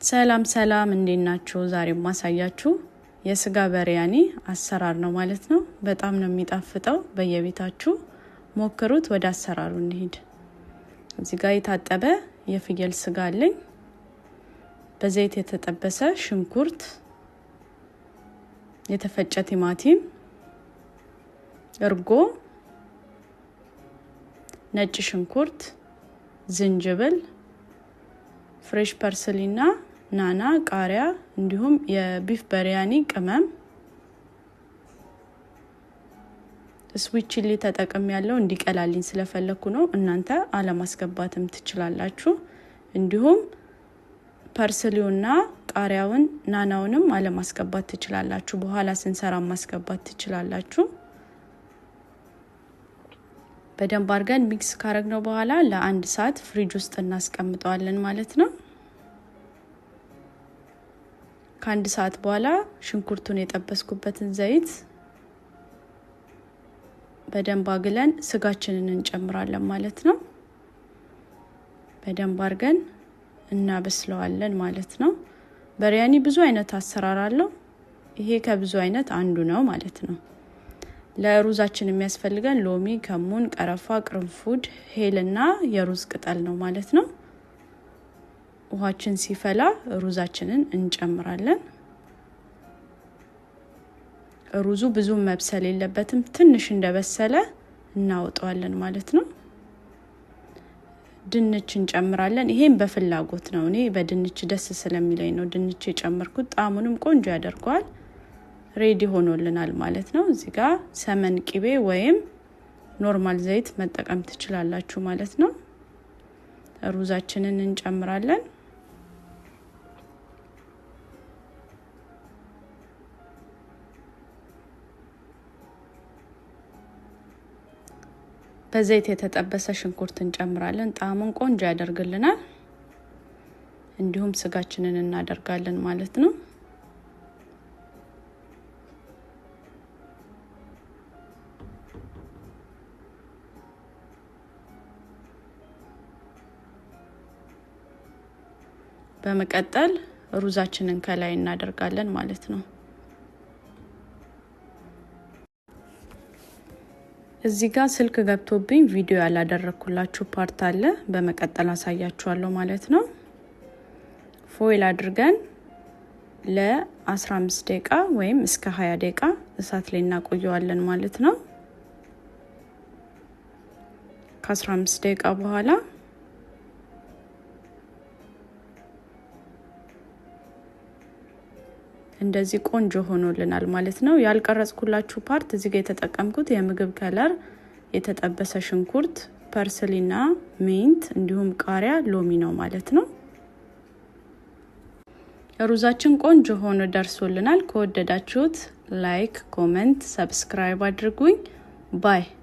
ሰላም ሰላም፣ እንዴት ናችሁ? ዛሬ ማሳያችሁ የስጋ በሪያኒ አሰራር ነው ማለት ነው። በጣም ነው የሚጣፍጠው። በየቤታችሁ ሞክሩት። ወደ አሰራሩ እንሂድ። እዚህ ጋር የታጠበ የፍየል ስጋ አለኝ። በዘይት የተጠበሰ ሽንኩርት፣ የተፈጨ ቲማቲም፣ እርጎ፣ ነጭ ሽንኩርት፣ ዝንጅብል፣ fresh parsley ና ናና፣ ቃሪያ እንዲሁም የ beef በሪያኒ ቅመም፣ sweet chili ተጠቅሜያለሁ እንዲቀላልኝ ስለፈለኩ ነው። እናንተ አለማስገባትም ትችላላችሁ። እንዲሁም parsley ውና ቃሪያውን ናናውንም አለማስገባት ትችላላችሁ። በኋላ ስንሰራ ማስገባት ትችላላችሁ። በደንብ አድርገን mix ካረግነው በኋላ ለአንድ ሰዓት ፍሪጅ ውስጥ እናስቀምጠዋለን ማለት ነው። ከአንድ ሰዓት በኋላ ሽንኩርቱን የጠበስኩበትን ዘይት በደንብ አግለን ስጋችንን እንጨምራለን ማለት ነው። በደንብ አድርገን እናበስለዋለን ማለት ነው። በሪያኒ ብዙ አይነት አሰራር አለው። ይሄ ከብዙ አይነት አንዱ ነው ማለት ነው። ለሩዛችን የሚያስፈልገን ሎሚ፣ ከሙን፣ ቀረፋ፣ ቅርንፉድ፣ ሄልና የሩዝ ቅጠል ነው ማለት ነው። ውሃችን ሲፈላ ሩዛችንን እንጨምራለን። ሩዙ ብዙ መብሰል የለበትም። ትንሽ እንደበሰለ እናወጣዋለን ማለት ነው። ድንች እንጨምራለን። ይሄም በፍላጎት ነው። እኔ በድንች ደስ ስለሚለኝ ነው ድንች የጨመርኩት። ጣዕሙንም ቆንጆ ያደርገዋል። Ready ሆኖልናል ማለት ነው። እዚህ ጋር ሰመን ቅቤ ወይም normal ዘይት መጠቀም ትችላላችሁ ማለት ነው። ሩዛችንን እንጨምራለን። በዘይት የተጠበሰ ሽንኩርት እንጨምራለን። ጣዕሙን ቆንጆ ያደርግልናል። እንዲሁም ስጋችንን እናደርጋለን ማለት ነው። በመቀጠል ሩዛችንን ከላይ እናደርጋለን ማለት ነው። እዚህ ጋር ስልክ ገብቶብኝ ቪዲዮ ያላደረኩላችሁ part አለ። በመቀጠል አሳያችኋለሁ ማለት ነው። Foil አድርገን ለ15 ደቂቃ ወይም እስከ 20 ደቂቃ እሳት ላይ እናቆየዋለን ማለት ነው። ከ15 ደቂቃ በኋላ እንደዚህ ቆንጆ ሆኖልናል ማለት ነው። ያልቀረጽኩላችሁ part እዚህ ጋር የተጠቀምኩት የምግብ color፣ የተጠበሰ ሽንኩርት፣ parsley ና mint እንዲሁም ቃሪያ፣ ሎሚ ነው ማለት ነው። ሩዛችን ቆንጆ ሆኖ ደርሶልናል። ከወደዳችሁት like፣ comment፣ subscribe አድርጉኝ። Bye።